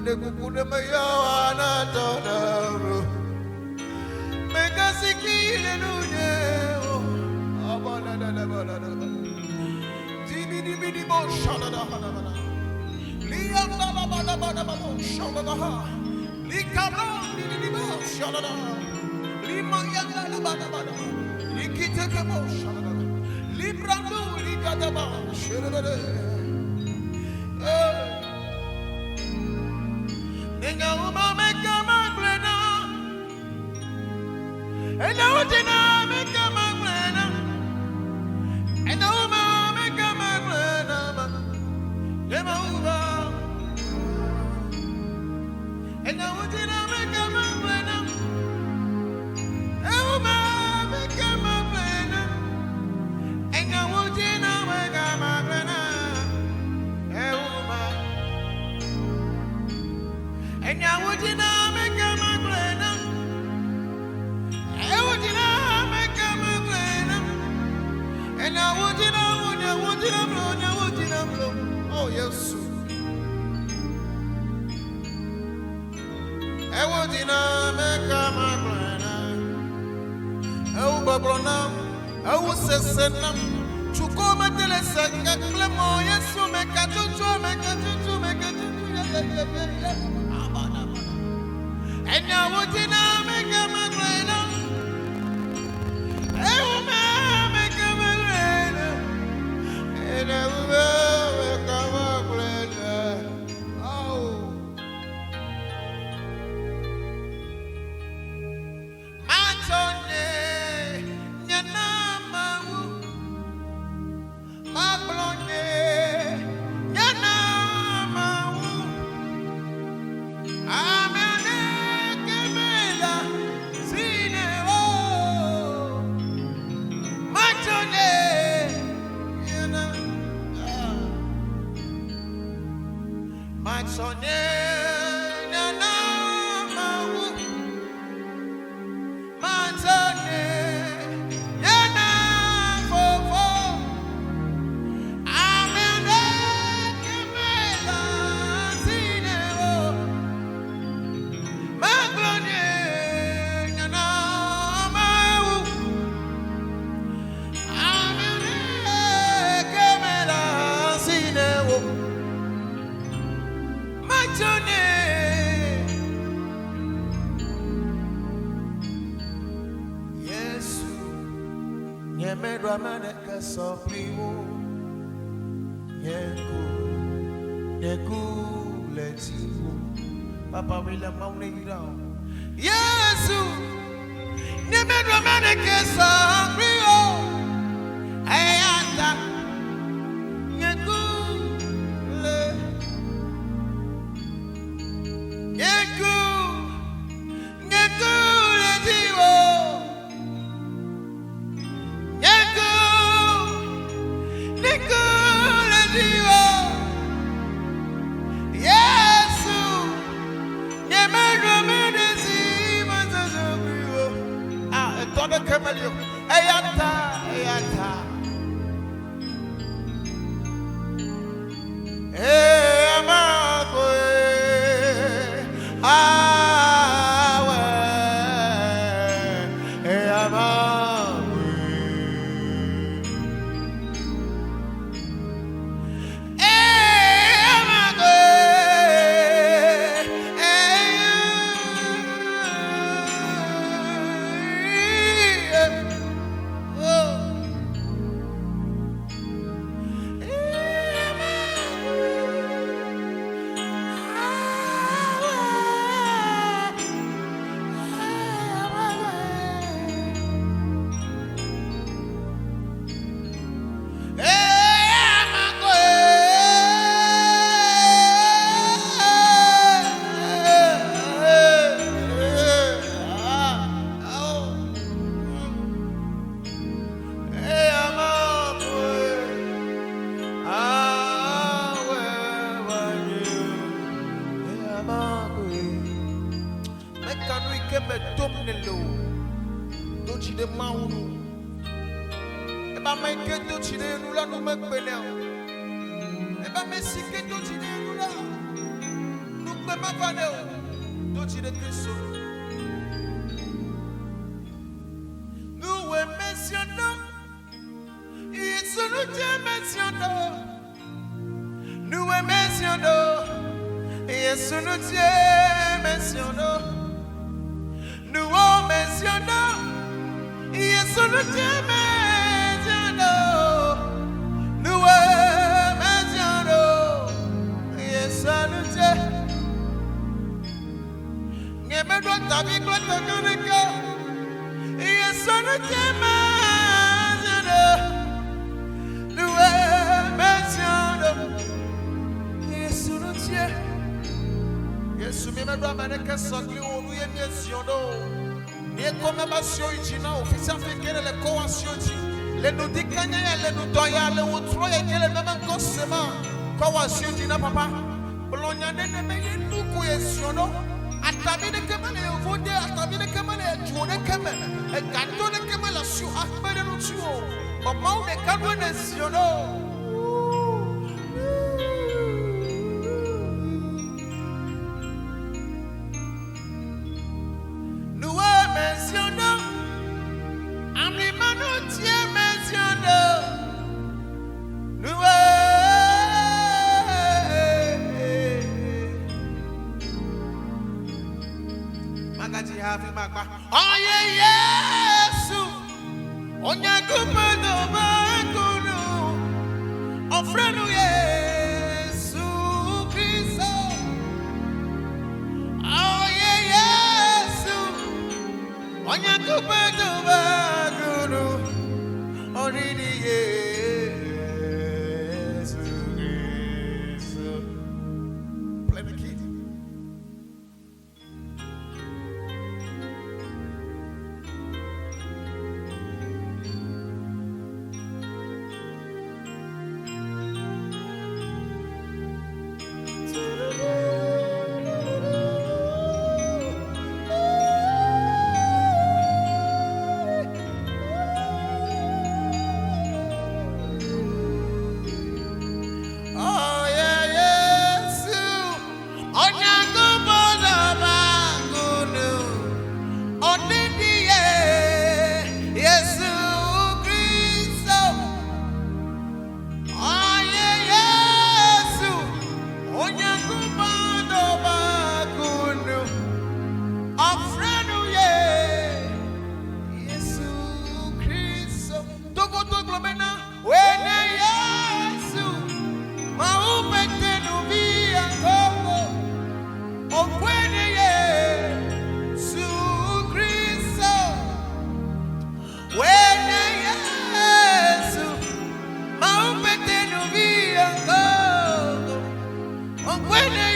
Meɖe kuku ɖe meyɔ na tɔ ɖe o. Megasikui le nunye o. Abadadadabadadaba. Dibidibidibɔ shadadahadabada. Liyandalabadabadababo shadadaha. Likabra-dididibɔ shadadaha. Limayandalabadabadaba. Likitekebo shadadada. Librando ligadaba shadadada. Eh. Oh, yes. Ewodina meka magblɔe na. Ewu gbɔgblɔ nam, ewu sese nam. Tsukɔ mete le se kple mɔ Yesu meka tutu meka tutu meka tutu ye ye ye ye ye. Abana bana. Enya wodina meka magblɔe na. Ewu me meka magblɔe na. Enya wu me meka magblɔe na. Oh. Matsɔ nye nye na Mawu. Magblɔ nye nye na Mawu. Ame aɖeke mele si nɛ o. Matsɔ nye nye na. Matsɔ nye nye na Mawu. Matsɔ nye nye na Fofo. Ame aɖeke mele asi nɛ o. Magblɔ nye nya na Mawu. Ame aɖeke mele asi nɛ o. Matsɔ nye Yesu, nyemeɖo ame aɖeke sɔ kpli wò. Nye ku, nye ku le dziwò. Papa William, Mawu neyra wò. Yesu, nyemeɖo ame aɖeke sɔ kpli wò. Eya ta nye ku le nye ku, nye ku le dziwò. Nye ku, nye ku le dziwò. Yesu, nyemeɖo ame ɖe si mesesẽ kpli wò. Ah, etɔ ɖeke meli o. Eya ta, eya ta. Eya makoe awe. Eya makoe. Eya makoe. Eya. Oh. Meka nu yi ke me tom nèle o, do dzi ɖe Mawu nu. Ebe ame yi ke do dzi ɖe enu la, nu megbe nɛ o. Ebe ame si ke do dzi ɖe enu la, nu gbe. be mava ne o. Do dzi ɖe Kristo nu. Nuwòe meziɔ ɖo. Yesu nu dze meziɔ ɖo. Nuwòe meziɔ ɖo. Yesu nu dze meziɔ ɖo. Nuwò meziɔ ɖo. Yesu nu dze meziɔ ɖo. Nuwòe meziɔ ɖo. Yesu nu dze. Nye meɖo tavi kple tɔgã ɖeke. Yesu nu dze meziɔ ɖo. Nuwòe meziɔ ɖo. Yesu nu dze. Yesu mi meɖo ame aɖeke sɔ kpli wò nu ye míeziɔ ɖo o. Míekɔ míaƒe asiwo yi dzi na wò fisiafi ke nèle kɔ wò asiwo dzi le nudikanya ya, le nudɔ ya, le wò trɔ ya ke le míaƒe ŋkɔ sema. Kɔ wò asiwo dzi na Papa. Gblɔ nya ɖe nɛ be ye nu ko yeziɔ ɖo. Atavi ɖeke mele yevo de, atavi ɖeke mele eduo ɖeke me, egato ɖeke mele asiwò akpe ɖe ŋutiwò o. Vɔ Mawu ɖeka nue nèziɔ ɖo. Nuwe meziɔ ɖo, amlimanu tie meziɔ ɖo. Nuwe. Magadzi hafi magba. Ɔye Yesu, Onyankopɔn dɔba kunu, ɔfrɛ no Yesu Kristo. Ɔye Yesu, Onyankopɔn dɔba kunu, ɔredi Yesu Kristo. Play the key. Oh yeah, Yesu, Onyankopɔn dɔba kunu, ɔne di ye Yesu Kristo. Ɔyɛ Yesu, Onyankopɔn dɔba kunu, ɔfrɛ no ye Yesu Kristo. Togoto gblɔ bena, wene Yesu, Mawu ƒe tenuvi agogo, okwene Yesu Kristo. Wene Yesu, Mawu ƒe tenuvi agogo, okwene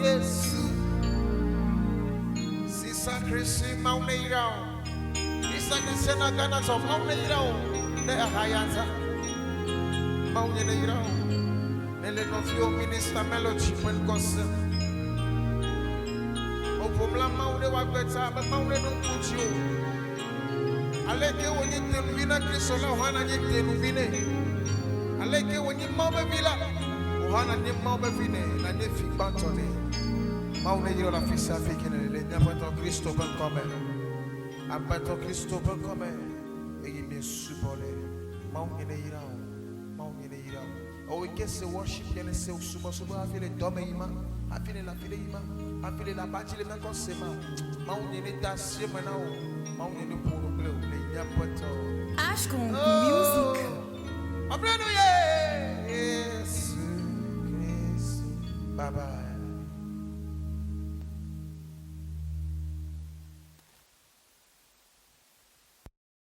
Yesu. Sisa Kristi Mawu ne yra wo. Sisa Kristi na Ghana tɔ Mawu ne yra wo ɖe ehayanza. Mawu nye ne yra wo. Ne le nɔviwo Minister Melody ƒe ŋkɔ sem. Meƒom la Mawu ɖe wòagbe ta be Mawu ne ɖo ŋku dziwò. Aleke wònye tenuvi na Kristo la, wò hã nànye tenuvi nɛ. Aleke wònye Mawu ƒe vi la, wò hã nànye Mawu ƒe vi nɛ, nànye vi gbãtɔ nɛ. Mawu neyra wò le afi sia afi ke nèle le mía Aƒetɔ Kristo ƒe ŋkɔ me. Aƒetɔ Kristo ƒe ŋkɔ me eye míesubɔ le. Mawu nye neyra wò. Mawu nye neyra wò. Ewòe ke se worship ye nèse subɔsubɔ hafi le dɔ me yima, hafi nèle afi ɖe yima, hafi le aba dzi le mía se ma. Mawu nye neda asi eme na wò. Mawu nye neƒo nu kple wò le mía Aƒetɔ. Ashcombe Music. Ɔfrɛ no ye Yesu Kristo. Bye bye.